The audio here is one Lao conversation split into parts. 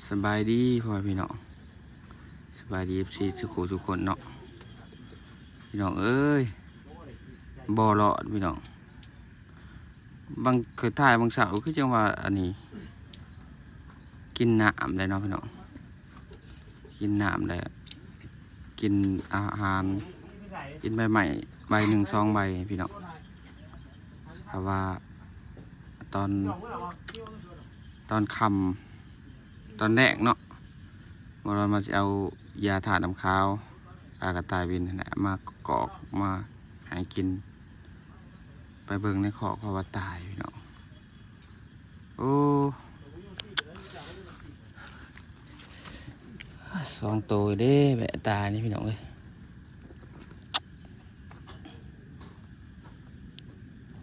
ສະບາຍດີພໍ່ແມ່ພີ່ນ້ອງ ສະບາຍດີ ເອັຟຊີ ສູ່ຄູ່ສູ່ຄົນເນາະ ພີ່ນ້ອງເອີຍ ບໍ່ລອດພີ່ນ້ອງ. ບາງ ຂ້ອຍຖ່າຍບາງເຊົ້າຄືຈັ່ງວ່າອັນນີ້ ກິນນ້ຳໄດ້ເນາະພີ່ນ້ອງ ກິນນ້ຳໄດ້ ກິນອາຫານ ກິນໃບໄມ້ໃບໜຶ່ງສອງໃບພີ່ນ້ອງ. ຖ້າວ່າຕອນ ຕອນຄ່ຳ ຕອນແລງເນາະ ບໍ່ວ່າມາຊິເອົາຢາທາດນ້ຳຂາວ ຢາກະຕ່າຍເວັນຫັ້ນແຫຼະ ມາກອກມາໃຫ້ກິນ. ໄປເບິ່ງໃນຄອກເຂົາວ່າຕາຍພີ່ນ້ອງ. ໂອ້ ສອງໂຕເດ້ ແບະຕາຍນີ້ພີ່ນ້ອງເອີຍ.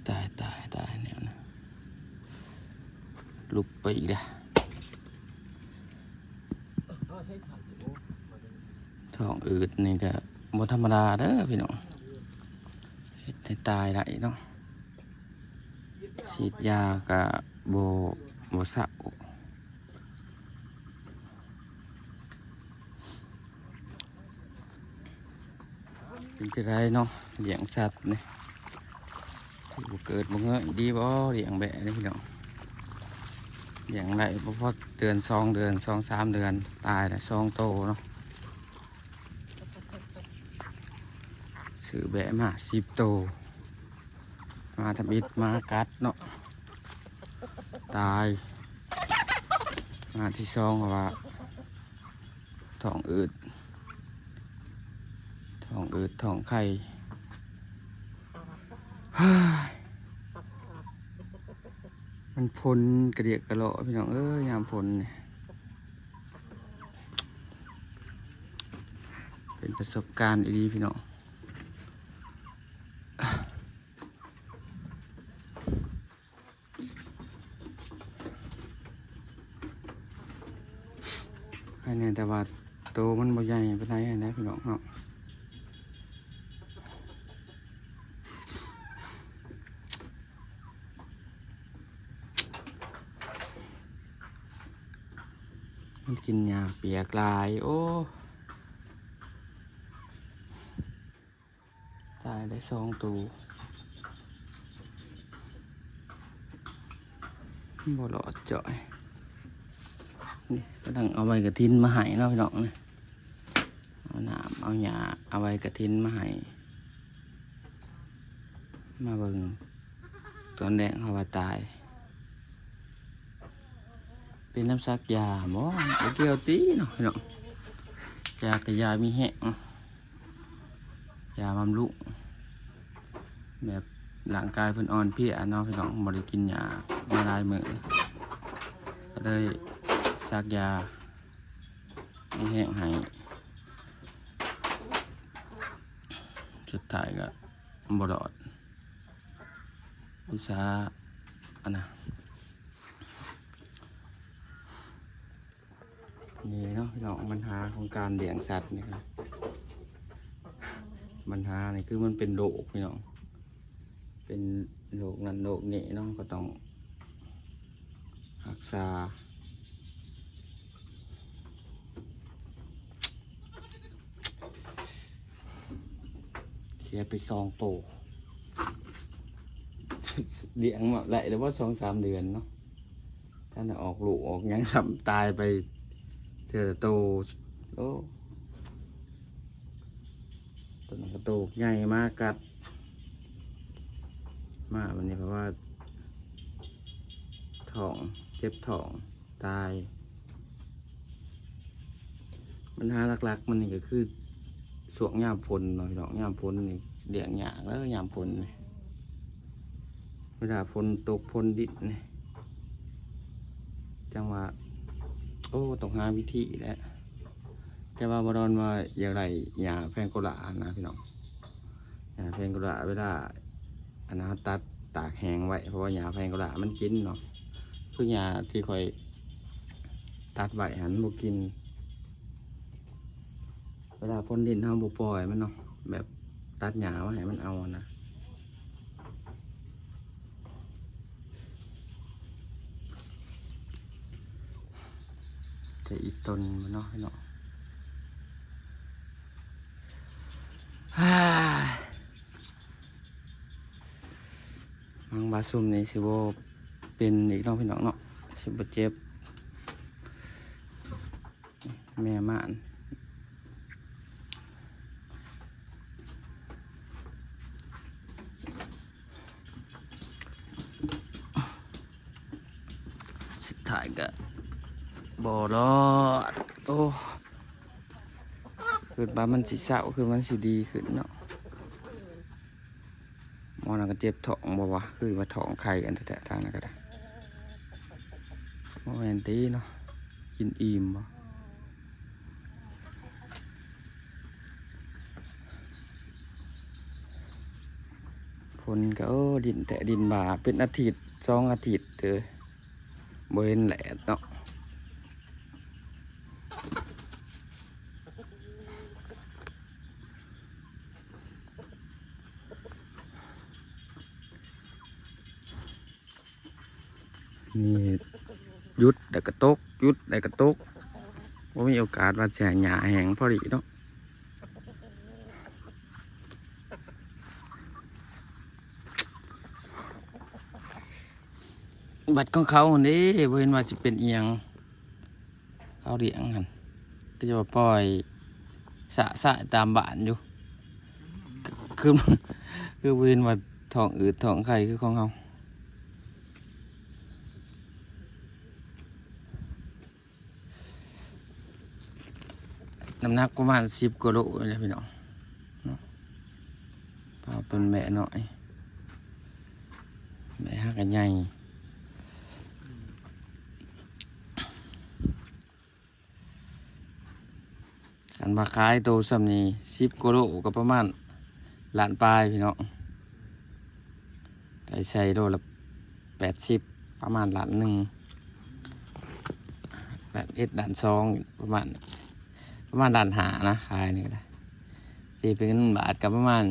ຕາຍ ຕາຍ ຕາຍແນວນະ ຫຼຸບໄປອີກລະ. ທ້ອງອືດນີ້ກະບໍ່ທຳມະດາເດີພີ່ນ້ອງ ເຮັດໃຫ້ຕາຍໄດ້ເນາະ. ສີດຢາກະບໍ່ ບໍ່ເຊົາ. ເປັນຈັ່ງໃດເນາະ ລ້ຽງສັດນີ້ ບໍ່ເກີດບໍ່ເງີຍ ດີບໍ່ລ້ຽງແບະນີ້ພີ່ນ້ອງ. ລ້ຽງໄດ້ບໍ່ພໍເດືອນສອງເດືອນ ສອງສາມເດືອນ ຕາຍລະສອງໂຕເນາະ. ຊື້ແບະມາສິບໂຕ ມາທຳອິດມາກັດເນາະ ຕາຍ. ມາທີສອງເຂົາວ່າ ທ້ອງອືດ ທ້ອງອືດ ທ້ອງໄຂ່. ມັນຝົນກະດຽກກະເລາະພີ່ນ້ອງເອີຍ ຍາມຝົນນີ້ ເປັນປະສົບການອີ່ຫຼີພີ່ນ້ອງ. ໃຄແນ່ແຕ່ວ່າໂຕມັນບໍ່ໃຫຍ່ປານໃດຫັ້ນນະພີ່ນ້ອງເນາະ. ມັນກິນຫຍ້າປຽກຫຼາຍ ໂອ້. ຕາຍໄດ້ສອງໂຕ ບໍ່ລອດຈ້ອຍ. ນີ້ກຳລັງເອົາໃບກະຖິນມາໃຫ້ເນາະພີ່ນ້ອງ ນີ້ ເອົານ້ຳເອົາຫຍ້າ ເອົາໃບກະຖິນມາໃຫ້. ມາເບິ່ງຕອນແລງເຂົາວ່າຕາຍ ເປັນນຳສັກຢາບໍ່? ບໍ່ກ່ຽວຕິເນາະພີ່ນ້ອງ ຢາກະຢາມີແຮງ ຢາບຳລຸງ ແບບຮ່າງກາຍເພິ່ນອ່ອນເພຍເນາະພີ່ນ້ອງ ບໍ່ໄດ້ກິນຫຍ້າມາຫຼາຍມື້ ກະເລີຍສັກຢາມີແຮງໃຫ້. ສຸດທ້າຍກະບໍ່ລອດ ອຸດສ່າ ອັນນະ ນີ້ເນາະພີ່ນ້ອງ ບັນຫາຂອງການລ້ຽງສັດນີ້ນະ ບັນຫານີ້ຄືມັນເປັນໂລກພີ່ນ້ອງ ເປັນໂລກນັ້ນໂລກນີ້ເນາະ ກະຕ້ອງຮັກສາ. ເສຍໄປສອງໂຕ ລ້ຽງມາໄດ້ແລ້ວບໍ່ ສອງສາມເດືອນເນາະ ທັນໄດ້ອອກລູກອອກຫຍັງຊ້ຳ ຕາຍໄປເທື່ອລະໂຕ. ໂອ້ ໂຕນັ້ນກະໂຕໃຫຍ່ມາກັດມາ ບັດນີ້ເພາະວ່າທ້ອງ ເຈັບທ້ອງ ຕາຍ. ບັນຫາຫຼັກໆມັນນີ້ກະຄືຊ່ວງຍາມຝົນເນາະພີ່ນ້ອງ ຍາມຝົນນີ້ລ້ຽງຍາກເດີ ຍາມຝົນນີ້ ເວລາຝົນຕົກຝົນດິນນີ້ ຈັ່ງວ່າ ໂອ້ ຕ້ອງຫາວິທີແຫຼະ. ແຕ່ວ່າບໍ່ດອນວ່າຢາກໄດ້ຫຍ້າແຟງໂກລາຫັ້ນນະພີ່ນ້ອງ ຫຍ້າແຟງໂກລາ ເວລາ ອັນນັ້ນເຮົາຕັດຕາກແຫ້ງໄວ້ ເພາະວ່າຫຍ້າແຟງໂກລາມັນກິນເນາະ ຄືຫຍ້າທີ່ຂ້ອຍຕັດໄວ້ຫັ້ນມັນບໍ່ກິນ. ເວລາຝົນດິນເຮົາບໍ່ປ່ອຍມັນເນາະ ແບບຕັດຫຍ້າມາໃຫ້ມັນເອົາຫັ້ນນະ. ຈະອີ່ຕົນບໍ່ເນາະພີ່ນ້ອງ. ຫາ ຫວັງວ່າຊຸມນີ້ຊິບໍ່ເປັນອີກເນາະພີ່ນ້ອງເນາະ ຊິບໍ່ເຈັບ. ແມ່ມ່ານ ສຸດທ້າຍກໍບໍ່ລອດ. ໂອ້ ຄິດວ່າມັນຊິເຊົາ ຄິດວ່າມັນຊິດີຂຶ້ນເນາະ. ໝໍນັ້ນກໍເຈັບທ້ອງບໍ່ວະ ຄືວ່າທ້ອງໄຂ່ກັນແທ້ໆ ທາງນັ້ນກໍໄດ້. ບໍ່ແມ່ນຕິເນາະ ກິນອີ່ມບໍ່? ຝົນກໍ ໂອ້ ດິນແຕະດິນຫວ່າ ເປັນອາທິດສອງອາທິດເດີ ບໍ່ເຫັນແດດເນາະ. ນີ້ ຢຸດແລ້ວກໍຕົກ ຢຸດແລ້ວກໍຕົກ ບໍ່ມີໂອກາດວ່າຊິໃຫ້ຫຍ້າແຫ້ງພໍດີເນາະ. ບັດຂອງເຂົາຫັ້ນເດ້ ບໍ່ເຫັນວ່າຊິເປັນອີ່ຫຍັງ. ເຂົາລ້ຽງຫັ້ນ ກໍຈະວ່າປ່ອຍສະສາຍຕາມບ້ານຢູ່ ຄື ຄືບໍ່ເຫັນວ່າທ້ອງອືດທ້ອງໄຂ່ຄືຂອງເຮົາ. ນ້ຳໜັກປະມານສິບກວ່າໂລນີ້ແຫຼະພີ່ນ້ອງເນາະ. ປາເປັນແມ່ນ້ອຍ ແມ່ຫາກະໃຫຍ່. ຄັນວ່າຂາຍໂຕສ່ຳນີ້ ສິບກວ່າໂລກໍປະມານລ້ານປາຍພີ່ນ້ອງ. ໄດ້ໃສ່ໂລລະແປດສິບ ປະມານລ້ານໜຶ່ງ ລ້ານເອັດ ລ້ານສອງ ປະມານ ປະມານລ້ານຫ້ານະ ຂາຍນີ້ກໍໄດ້. ຕີເປັນເງິນບາດກໍປະມານ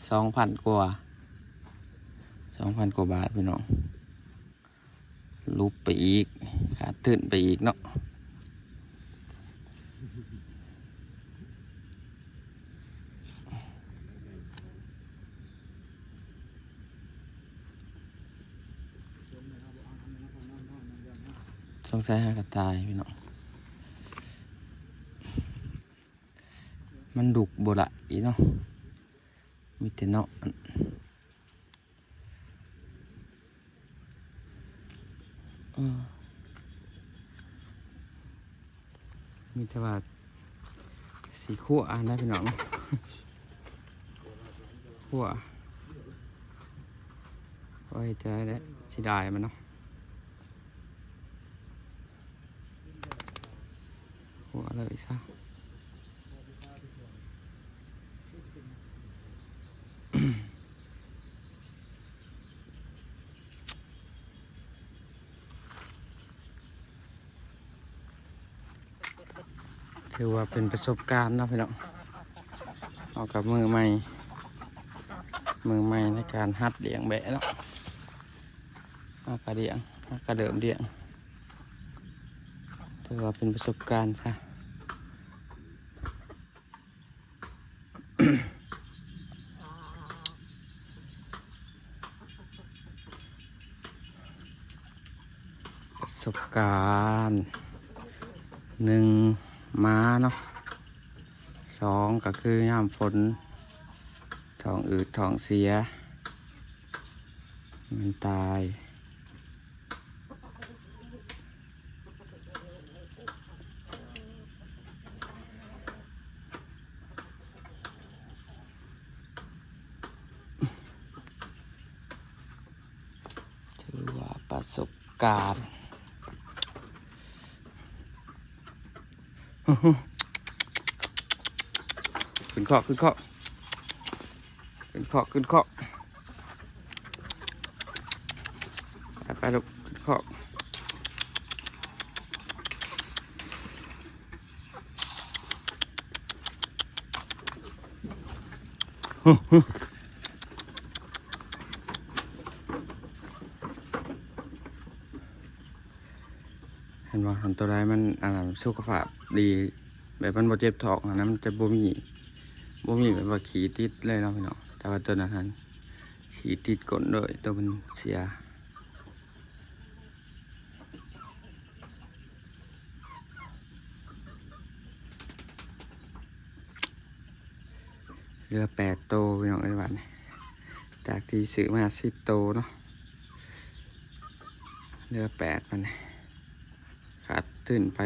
ສອງພັນກວ່າ ສອງພັນກວ່າບາດພີ່ນ້ອງ. ຫຼຸບໄປອີກ ຂາດທຶນໄປອີກເນາະ. ສົງໄສຫາກະຕາຍພີ່ນ້ອງ ມັນລຸກບໍ່ໄດ້ເນາະ ມີແຕ່ເນາະ. ເອີ ມີແຕ່ວ່າຊິຂົ້ວຫັ້ນນະພີ່ນ້ອງ ຂົ້ວ ພໍເຮັດຈັ່ງໃດແຫຼະ ເສຍດາຍມັນເນາະ. ຂົ້ວເລີຍຊະ. ຖືວ່າເປັນປະສົບການເນາະພີ່ນ້ອງ ເຮົາກັບມືໃໝ່ ມືໃໝ່ໃນການຫັດລ້ຽງແບ້ເນາະ. ເຮົາກະລ້ຽງ ເຮົາກະເລີ່ມລ້ຽງ ຖືວ່າເປັນປະສົບການຊະ. ປະສົບການ ໜຶ່ງ ໝາເນາະ ສອງ ກໍຄືຍາມຝົນ ທ້ອງອືດທ້ອງເສຍ ມັນຕາຍ. ຖືວ່າປະສົບການ. ຂຶ້ນຄອກ ຂຶ້ນຄອກ ຂຶ້ນຄອກ ຂຶ້ນຄອກ ໄປ ໄປລູກ ຂຶ້ນຄອກ. ເຫັນບໍ່ ຄັນໂຕໃດມັນ ອັນນັ້ນ ສຸຂະພາບດີ ແບບມັນບໍ່ເຈັບທ້ອງຫັ້ນນະ ມັນຈະບໍ່ມີ ບໍ່ມີແບບວ່າຂີ້ຕິດເລີຍເນາະພີ່ນ້ອງ. ແຕ່ວ່າໂຕນັ້ນຫັ້ນ ຂີ້ຕິດກົ້ນເລີຍ ໂຕມັນເສຍ. ເຫຼືອແປດໂຕພີ່ນ້ອງເອີຍ ບາດນີ້ ຈາກທີ່ຊື້ມາສິບໂຕເນາະ ເຫຼືອແປດ ບາດນີ້ ຂາດທຶນໄປ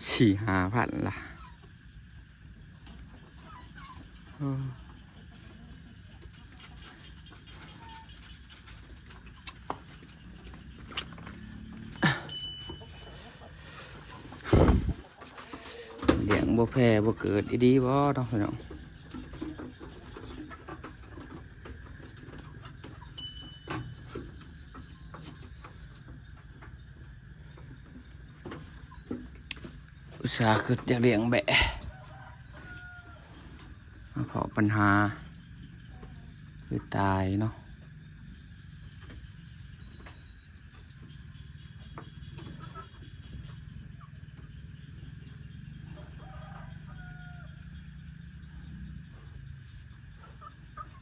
ສີ່ຫ້າພັນລະ. ລ້ຽງບໍ່ແຜ່ບໍ່ເກີດອີ່ຫຼີບໍ່ເນາະພີ່ນ້ອງ. ອຸດສ່າຄິດຢາກລ້ຽງແບະ ມາພໍ້ບັນຫາ ຄືຕາຍເນາະ.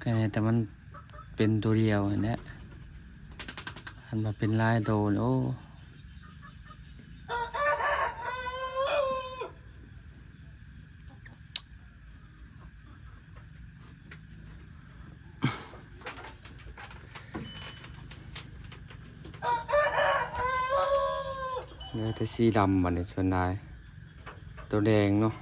ກໍແນ່ແຕ່ມັນເປັນໂຕດຽວຫັ້ນແຫຼະ ຄັນວ່າເປັນຫຼາຍໂຕນີ້ ໂອ້ ເຫຼືອແຕ່ສີດຳ ບາດນີ້ສ່ວນຫຼາຍ ໂຕແດງເນາະ.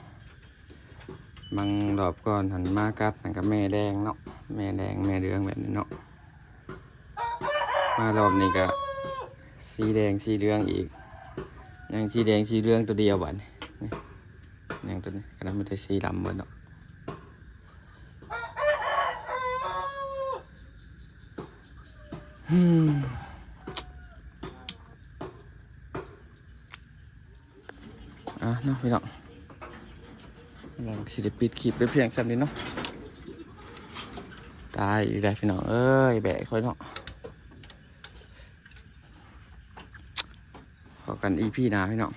ບາງລອບກ່ອນຫັ້ນມາກັດຫັ້ນກໍແມ່ແດງເນາະ ແມ່ແດງແມ່ເຫຼືອງແບບນີ້ເນາະ. ມາລອບນີ້ກໍສີແດງສີເຫຼືອງອີກ ຍັງສີແດງສີເຫຼືອງໂຕດຽວບາດນີ້. ນີ້ ຍັງໂຕນີ້ ຂະໜາດມີແຕ່ສີດຳເບິດເນາະ. ອືມ ອ່ະເນາະພີ່ນ້ອງ ລອງຊິໄດ້ປິດຄລິບໄປພຽງສ່ຳນີ້ເນາະ. ຕາຍອີກແລ້ວພີ່ນ້ອງເອີຍ ແບະຂ້ອຍເນາະ. ພໍ້ກັນອີພີໜ້າພີ່ນ້ອງ.